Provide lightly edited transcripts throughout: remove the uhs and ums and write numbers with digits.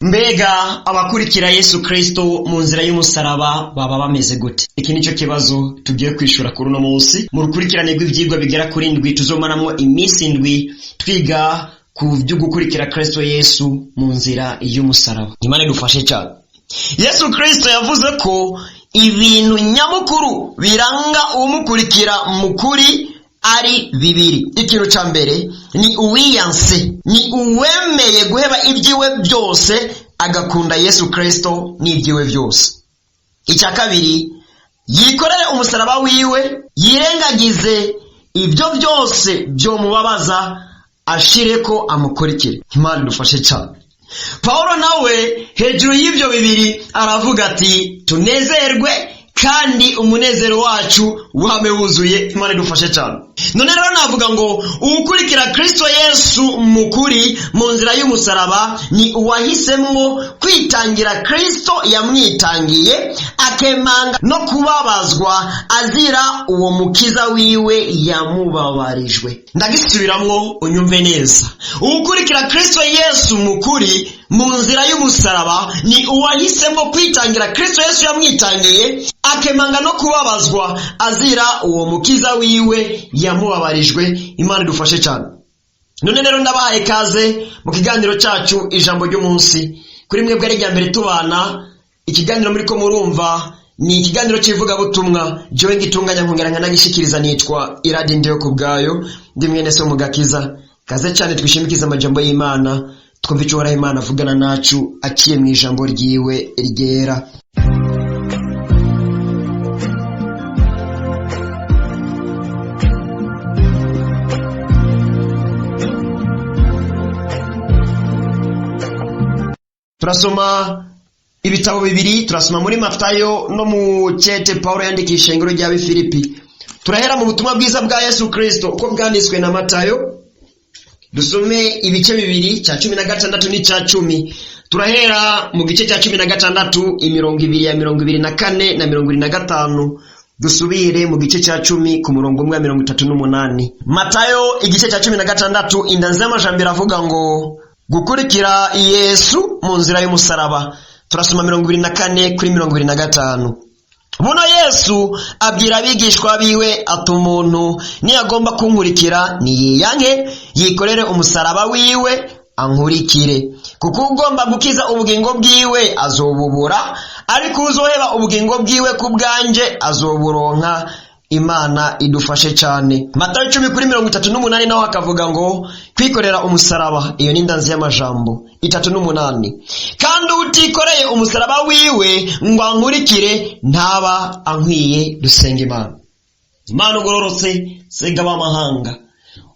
Mbega abakurikira Yesu Kristo mu nzira y'umusaraba baba bameze gute? Iki nico kibazo tugiye kwishura kuri uno munsi mu rukurikirane rw'ivyigwa bigera kuri ndwi tuzomaramwo iminsi indwi twiga ku vyo gukurikira Kristo Yesu mu nzira y'umusaraba. Imana idufashe cyane. Yesu Kristo yavuze ko ibintu nyamukuru biranga uwumukurikira mu kuri ari bibiri. Ikintu ca mbere ni uwiyanse, ni uwemeye guheba ibyiwe byose agakunda Yesu Kristo n'ibyiwe byose. Icya kabiri, yikorere umusaraba wiwe, yirengagize ibyo byose byomubabaza, ashireko amukurikire. Imana idufashe cyane. Pawulo nawe hejuru y'ibyo bibiri aravuga ati tunezerwe kandi umunezero wacu wame wuzuye. Imana idufashe cyane. None rero navuga ngo uwukurikira Kristo Yesu mu kuri mu nzira y'umusaraba ni uwahisemwo kwitangira Kristo yamwitangiye, akemanga no kubabazwa azira uwo mukiza wiwe yamubabarijwe. Ndagisubiramwo unyumve neza. Uwukurikira Kristo Yesu mu kuri mu nzira y'umusaraba ni uwahisemo kwitangira Kristo Yesu yamwitangiye, akemanga no kubabazwa azira uwo mukiza wiwe yamubabarijwe. Imana idufashe cyane. None rero ndabahaye kaze mu kiganiro cyacu ijambo ry'umunsi. Kuri mwebwe ari irya mbere tubana, ikiganiro muri ko murumva ni ikiganiro cy'ivugabutumwa. Jewe ngitunganya nkongera nkanagishikiriza, nitwa Iradi Ndiyo ku bwayo, ndi mwene so mu gakiza. Kaze cyane twishimikize amajambo y'Imana, twumve icyo Uhoraho Imana avugana nacu aciye mu ijambo ryiwe ryera. Turasoma ibitabo bibiri, turasoma muri Matayo no mu cete Paulo yandikisha ingoro rya Filipi. Turahera mu butumwa bwiza bwa Yesu Kristo uko bwanditswe na Matayo. Dusome ibice bibiri, cya 16 n'icya 10. Turahera mu gice cya 16 imirongo ibiri ya 24 na 25. Dusubire mu gice cya 10 ku murongo umwe wa 38. Matayo igice cya 16, indanzi y'amajambo iravuga ngo gukurikira Yesu mu nzira y'umusaraba. Turasoma 24 kuri 25. Buno Yesu abwira abigishwa biwe ati umuntu niyagomba kunkurikira niyiyanke, yikorere umusaraba wiwe ankurikire. Kuko ugomba gukiza ubugingo bwiwe azobubura, ariko uzoheba ubugingo bwiwe ku bwanje azoburonka. Imana idufashe cyane. Matayo 10 kuri 38 naho akavuga ngo kwikorera umusaraba, iyo ni indanzi y'amajambo 38. Kandi utikoreye umusaraba wiwe ngo ankurikire ntaba ankwiye. Dusenga Imana. Imana ugororotse, sega b'amahanga,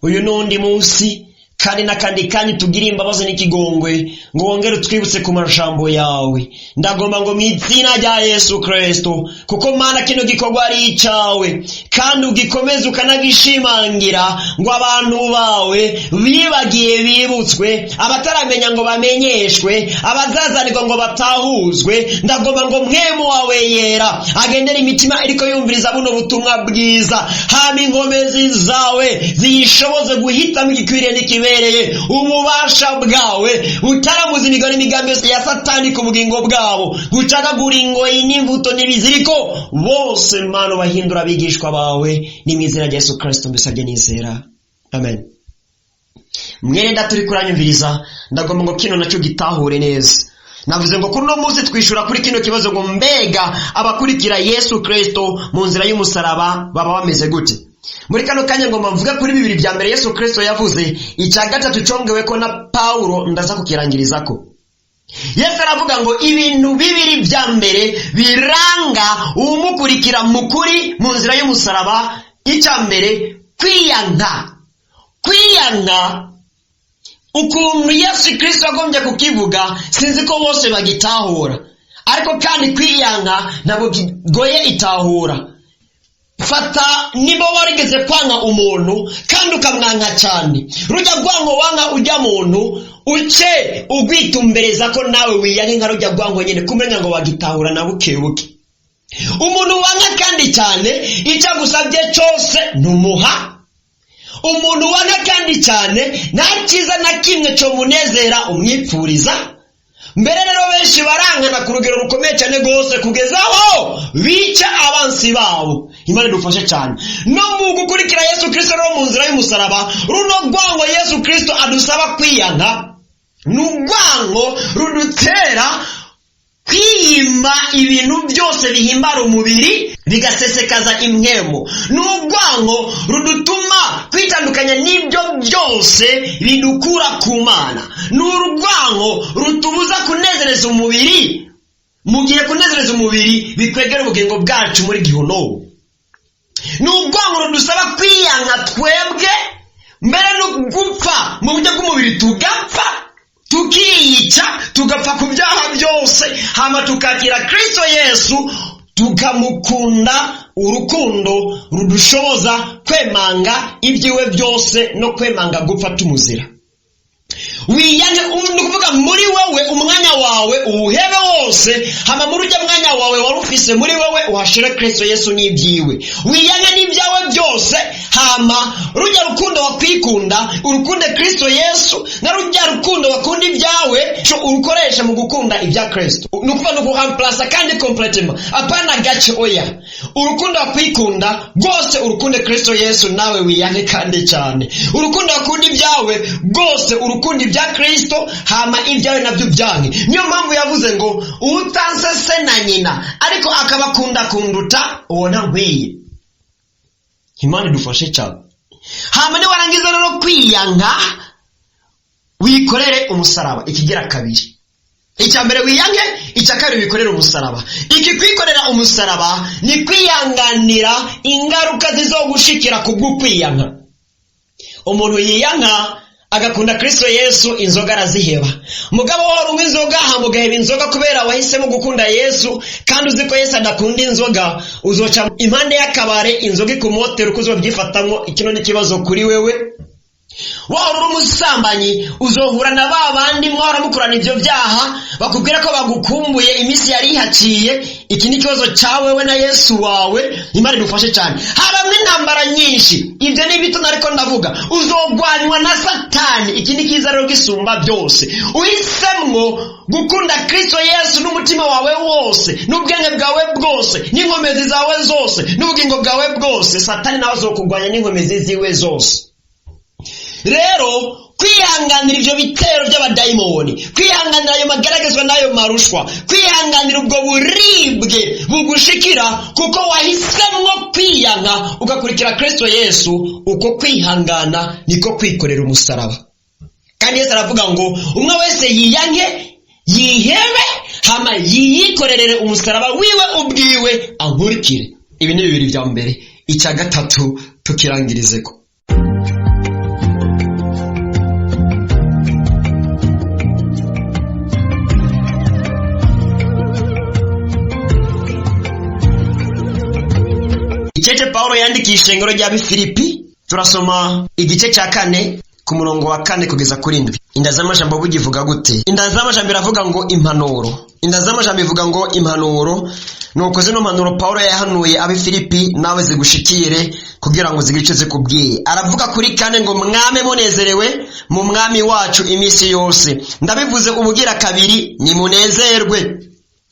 uyu n'undi munsi kandi n'akandi kanya tugire imbabazi n'ikigongwe ngo wongere utwibutse ku majambo yawe. Ndagomba ngo mu izina rya Yesu Kristo, kuko Mana kino gikorwa ari icawe kandi ugikomeze ukanagishimangira ngo abantu bawe bibagiye bibutswe, abataramenya ngo bamenyeshwe, abazazanirwa ngo batahuzwe. Ndagomba ngo mwemu wawe yera agendere imitima iriko yumviriza buno butumwa bwiza, hama inkomezi zawe ziyishoboze guhitamo igikwiriye n'ikibereye. Ububasha bwawe butaramuza imigani n'imigambi yose ya Satani ku bugingo bwabo, gucagagura ingoyi n'imbuto n'ibiziriko bose, Mana bahindura abigishwa bawe. Ni mu izina rya Yesu Kristo mbisabye nizera, amen. Mwene data uri kuranyumviriza, ndagomba ngo kino nacyo gitahure neza. Navuze ngo kuri uno munsi twishura kuri kino kibazo ngo mbega abakurikira Yesu Kristo mu nzira y'umusaraba baba bameze gute? Muri kano kanya ngo mvuge kuri bibiri bya mbere Yesu Kristo yavuze, icya gatatu congeweko na Paulo ndaza kukirangirizako. Yesu aravuga ngo ibintu bibiri bya mbere biranga uwumukurikira mu kuri mu nzira y'umusaraba, icya mbere kwiyanka. Kwiyanka ukuntu Yesu Kristo agombye kukivuga sinzi ko bose bagitahura, ariko kandi kwiyanka ntabwo kigoye itahura. Fata niba warigeze kwanka umuntu kandi ukamwanka cyane, rujya rwanko wanka ujya muntu uce ugwitumbereza ko nawe wiyanke nka rujya rwanko nyine, kumenya ngo wagitahura na buke buke. Umuntu wanka kandi cyane icyo agusabye cyose ntumuha. Umuntu wanka kandi cyane nta cyiza na kimwe cyo munezera umwipfuriza. Mbere rero benshi barangana ku rugero rukomeye cyane rwose, kugeza aho bica abansi babo. Imana idufashe cyane no mu gukurikira Yesu Kirisito. Rero mu nzira y'umusaraba, runo rwango Yesu Kirisito adusaba kwiyanka ni urwango rudutera kwiyima ibintu byose bihimbara umubiri bigasesekaza impwemu. Ni urwango rudutuma kwitandukanya n'ibyo byose bidukura ku Mana. Ni urwango rutubuza kunezereza umubiri, mu gihe kunezereza umubiri bikwegera ubugingo bwacu muri gihonobu. Ni urwango rudusaba kwiyanka twebwe, mbere no gupfa mu buryo bw'umubiri, tugapfa, tukiyica, tugapfa ku byaha byose, hama tukakira Kristo Yesu, tukamukunda urukundo rudushoboza kwemanga ibyiwe byose no kwemanga gupfa tumuzira. Wiyange, ni ukuvuga muri wowe umwanya wawe uwuhebe wose, hama muri ujya mwanya wawe wari ufise muri wowe uhashire Kristo Yesu n'ibyiwe. Wiyange n'ibyawe byose, hama rujya rukundo wakwikunda urukunde Kristo Yesu, na rujya rukundo wakunda ibyawe urukoresha mu gukunda ibya Kristo. Ni ukuvuga ni ukuhamplasa kandi complètement, apana gace, oya. Urukundo wakwikunda rwose urukunde Kristo Yesu, nawe wiyange kandi cyane. Urukundo wakunda ibyawe rwose urukundo ibya Kristo, hama ibyawe nabyo byange. Niyo mpamvu yavuze ngo utanse se na nyina ariko akabakunda kunduta, uwo ntankwiye. Imana idufashe cyane. Hama niwarangiza rero kwiyanka, wikorere umusaraba. Ikigira kabiri, icya mbere wiyange, icya kabiri wikorere umusaraba. Iki kwikorera umusaraba ni kwiyanganira ingaruka zizogushikira kubw'ukwiyanka. Umuntu yiyanka agakunda Kristo Yesu, inzoga araziheba. Mugabo wari unywa inzoga, hama ugaheba inzoga kubera wahisemo gukunda Yesu, kandi uzi ko Yesu adakunda inzoga, uzoca impande y'akabare inzoga ikumotera, uko uzobyifatamwo ikino n'ikibazo kuri wewe. Wahora uri umusambanyi, uzohura na ba bandi mwahora mukorana ibyo byaha, bakubwira ko bagukumbuye iminsi yari ihaciye. Iki ni ikibazo cya wewe na Yesu wawe. Imana idufashe cyane. Habamwe intambara nyinshi, ibyo ni bito ariko ndavuga uzogwanywa na Satani. Iki ni cyiza rero gisumba byose: uhisemwo gukunda Kristo Yesu n'umutima wawe wose, n'ubwenge bwawe bwose, n'inkomezi zawe zose, n'ubugingo bwawe bwose, Satani nawe azokugwanya n'inkomezi ziwe zose. Rero kwihanganira ibyo bitero by'abadayimoni, kwihanganira ayo magaragazwa n'ayo marushwa, kwihanganira ubwo buribwe bugushikira kuko wahisemwo kwiyanka ugakurikira Kristo Yesu, uko kwihangana niko kwikorera umusaraba. Kandi Yesu aravuga ngo umwe wese yiyanke, yihebe, hama yiyikorerere umusaraba wiwe ubwiwe, ankurikire. Ibi ni bibiri bya mbere. Icya gatatu tukirangirizeko. Icece Paulo yandikiye ishengero rya Filipi, turasoma igice cya 4 ku murongo wa 4 kugeza kuri 7. Inda z'amajambo bugivuga gute? Inda z'amajambo iravuga ngo impanuro. Inda z'amajambo ivuga ngo impanuro. Nuko zino mpanuro Paulo yahanuye ab'i Filipi nawe zigushikire kugira ngo zigire icyo zikubwiye. Aravuga kuri 4 ngo mwame munezerewe mu mwami wacu iminsi yose. Ndabivuze ubugira kabiri, nimunezerwe.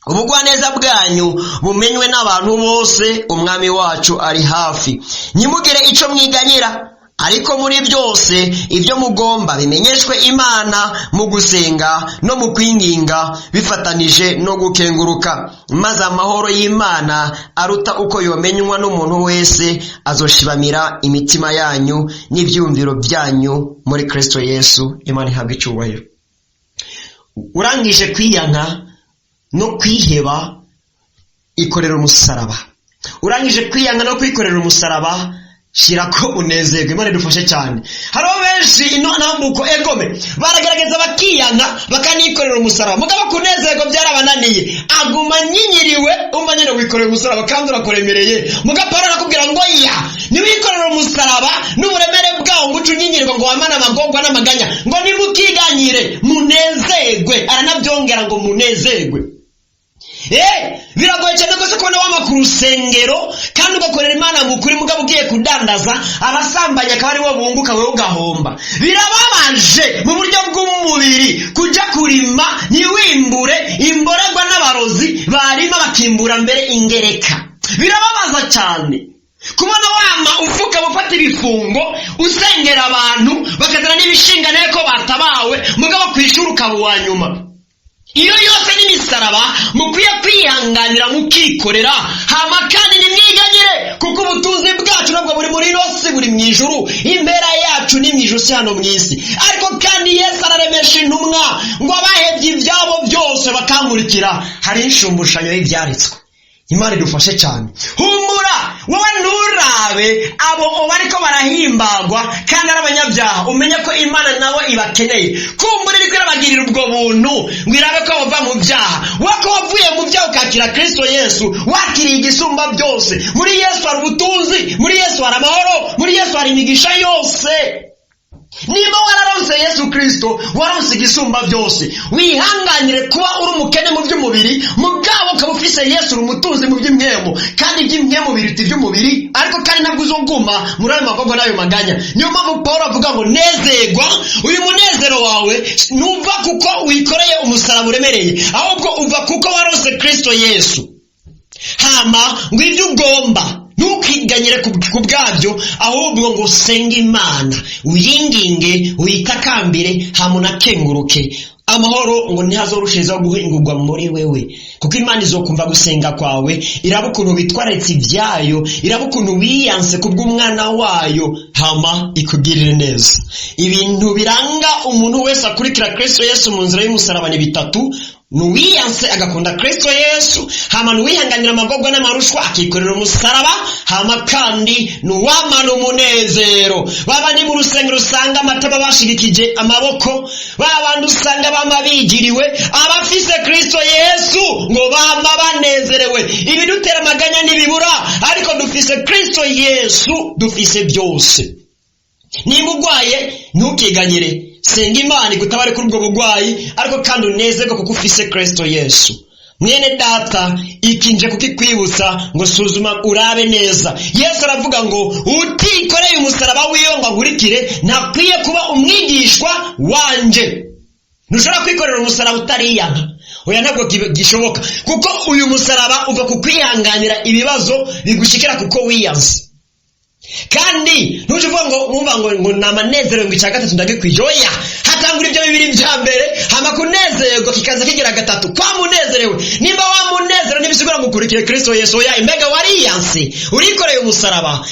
Ubugwaneza bwanyu bumenywe n'abantu bose, umwami wacu ari hafi. Ntimugire icyo mwiganyira, ariko muri byose ibyo mugomba bimenyeshwe Imana mu gusenga no mu kwinginga bifatanije no gukenguruka, maze amahoro y'Imana aruta uko yomenywa n'umuntu wese azoshibamira imitima yanyu n'ibyumviro byanyu muri Kristo Yesu. Imana ihabwe icyubahiro. Urangije kwiyanka no kwiheba, ikorera umusaraba. Urangije kwiyanka no kwikorera umusaraba, shirako unezerwe. Imana idufashe cyane. Hariho benshi ino ntambuko egome baragerageza bakiyanka bakanikorera umusaraba, mugabo kunezerwa byarabananiye, aguma nyinyiriwe. Umva nyine wikorera umusaraba kandi urakoremereye. Mugabo Paulo arakubwira ngo ya niwikorera umusaraba n'uburemere bwawo ngo uce unyinyirwa, ngo wamane amagorwa n'amaganya, ngo nimukiganyire munezerwe. Aranabyongera ngo munezerwe. Biragoye cyane rwose kubona wama ku rusengero kandi ugakorera Imana mu kuri, mugabo ugiye kudandaza abasambanyi akaba aribo bunguka, wowe ugahomba. Birababaje mu buryo bw'umubiri kujya kurima ntiwimbure, imborerwa n'abarozi barima bakimbura mbere ingereka. Birababaza cyane kubona wama ufuka gufata ibifungo, usengera abantu bakazana n'ibishinga ko batabawe, mugabo ku ishuri ukaba uwa nyuma. Iyo yose n'imisaraba mukwiye kwihanganira mukikorera. Hama kandi nimwiganyire, kuko ubutunzi bwacu ntabwo buri muri ino si, buri mu ijuru. Impera yacu ni mu ijuru, si hano mu isi. Ariko kandi Yesu araremesha intumwa ngo abahebye ibyabo byose bakankurikira, hari inshumbushanyo y'ibyaritswe. Imana idufashe cyane. Humura wowe, nturabe abo bariko barahimbagwa kandi ari abanyabyaha, umenye ko Imana nabo ibakeneye. Kumbura iriko irabagirira ubwo buntu ngo irabe ko bava mu byaha. We ko wavuye mu byaha ukakira Kristo Yesu, wakiriye igisumba byose. Muri Yesu hari ubutunzi, muri Yesu hari amahoro, muri Yesu hari imigisha yose. Niba wararonse Yesu Kristo, waronse igisumba byose. Wihanganire kuba uri umukene mu by'umubiri, mugabo ukaba ufise Yesu, uri umutunzi mu by'impwemu, kandi iby'impwemu biruta iby'umubiri. Ariko kandi ntabwo uzoguma muri ayo magogo n'ayo maganya. Niyo mpamvu Paul avuga ngo nezerwa. Uyu munezero wawe ntuva kuko wikoreye umusaraba uremereye, ahubwo uva kuko waronse Kristo Yesu. Hama ngo ibyo ugomba ntukiganyire ku bwabyo, ahubwo ngo usenge Imana, uyinginge, uyitakambire, hama unakenguruke. Amahoro ngo ntihazorushirizaho guhingurwa muri wewe, kuko Imana izokumva gusenga kwawe, iraba ukuntu witwararitse ibyayo, iraba ukuntu wiyanse kubw'umwana wayo, hama ikugirire neza. Ibintu biranga umuntu wese akurikira Kristo Yesu mu nzira y'umusaraba ni bitatu: ni uwiyanse agakunda Kristo Yesu, hama ni uwihanganira amagorwa n'amarushwa akikorera umusaraba, hama kandi ni uwamana umunezero. Baba ni mu rusengero usanga amatama bashigikije amaboko, ba bandi usanga bama bigiriwe. Abafise Kristo Yesu ngo bama banezerewe. Ibidutera amaganya ntibibura, ariko dufise Kristo Yesu, dufise byose. Nimba urwaye, ntukiganyire, senga Imana igutabare kuri ubwo burwayi, ariko kandi unezerwe kuko ufise Kristo Yesu. Mwene data, ikinje kukikwibutsa ngo suzuma urabe neza. Yesu aravuga ngo utikoreye umusaraba wiwe ngo ankurikire ntakwiye kuba umwigishwa wanje. Ntushobora kwikorera umusaraba utariyanka. Oya, ntabwo gishoboka, kuko uyu musaraba uva ku kwihanganira ibibazo bigushikira kuko wiyanse. Kandi ntuje uvuga ngo mwumva ngo ni amanezero, ngo icya gatatu ndagikwije. Oya, hatangura ibyo bibiri bya mbere, hama kunezerwa kikaza kigira gatatu, kwa munezerewe. Nimba wa munezero ntibisigura ngo ukurikire Kristo Yesu. Oya, mbega wariyanse, urikoreye umusaraba?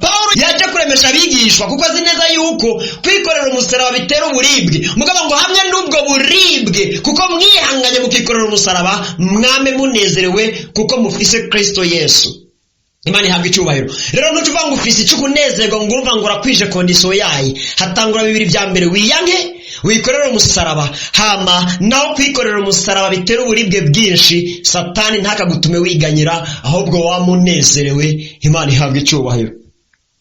Pawulo yaje kuremesha abigishwa kuko azi neza yuko kwikorera umusaraba bitera uburibwe, mugabo ngo hamwe n'ubwo buribwe, kuko mwihanganye mukikorera umusaraba, mwame munezerewe kuko mufise Kristo Yesu. Imana ihabwa icyubahiro. Rero ntuca ngo ufise icyo kunezerwa ngo urumva ngo urakwije condition yayi. Hatangura bibiri bya mbere: wiyanke, wikorere umusaraba. Hama naho kwikorera umusaraba bitera uburibwe bwinshi, Satani ntakagutume wiganyira, ahubwo wamunezerewe. Imana ihabwa icyubahiro.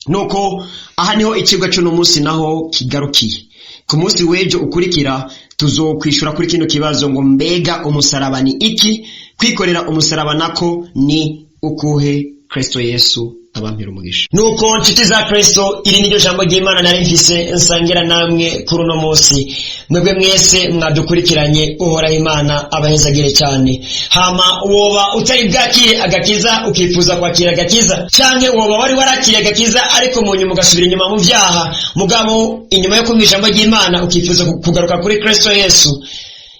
Nuko aha niho ikigo cy'uno munsi naho kigarukiye. Ku munsi w'ejo ukurikira tuzokwishura kuri kino kibazo ngo mbega umusaraba ni iki? Kwikorera umusaraba nako ni ukuhe? Kristo Yesu abampera umugisha. Nuko nshuti za Kristo, iri niryo jambo ry'Imana nari mfise nsangira namwe kuri uno munsi. Mwebwe mwese mwadukurikiranye, Uhoraho Imana abahezagire cyane. Hama woba utari bwakire agakiza, ukifuza kwakira agakiza, canke woba wari warakiriye agakiza ariko mu nyuma ugasubira inyuma mu byaha, mugabo inyuma yo kumva ijambo ry'Imana ukifuza kugaruka kuri Kristo Yesu,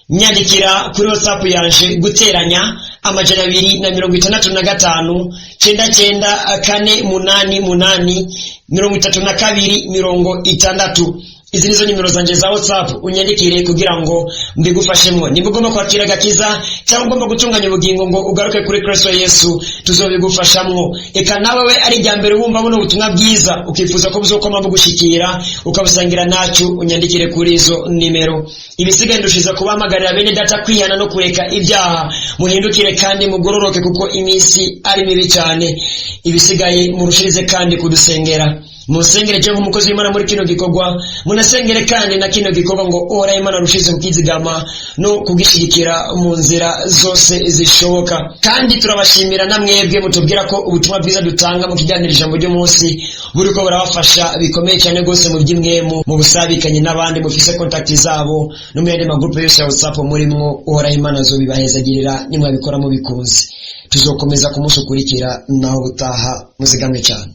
nyandikira kuri WhatsApp yanje: +265 99 488 32 60. Izi nizo nimero zanje za WhatsApp, unyandikire kugira ngo mbigufashemwo. Nimba ugomba kwakira agakiza cyangwa ugomba gutunganya ubugingo ngo ugaruke kuri Kristo Yesu, tuzobigufashamwo. Eka nawe we ari irya mbere wumva buno butumwa bwiza, ukifuza ko buzokoma bugushikira ukabusangira nacu, unyandikire kuri izo nimero. Ibisigaye ndushiza kubahamagarira bene data kwihana no kureka ibyaha, muhindukire kandi mugororoke kuko iminsi ari mibi cyane. Ibisigaye murushirize kandi kudusengera. Musengere je nk'umukozi w'Imana muri kino gikorwa, munasengere kandi na kino gikorwa ngo Uhoraho Imana arushize kukizigama no kugishigikira mu nzira zose zishoboka. Kandi turabashimira na mwebwe mutubwira ko ubutumwa bwiza dutanga mu kiganiro ijambo ry'umunsi buriko burabafasha bikomeye cyane rwose mu by'imwemu, mu busabikanye n'abandi mufise contact zabo no mu yandi magrupe yose ya WhatsApp murimwo. Uhoraho Imana azobibahezagirira nimwabikora mubikunze. Tuzokomeza ku munsi ukurikira, naho butaha, muzigamwe cyane.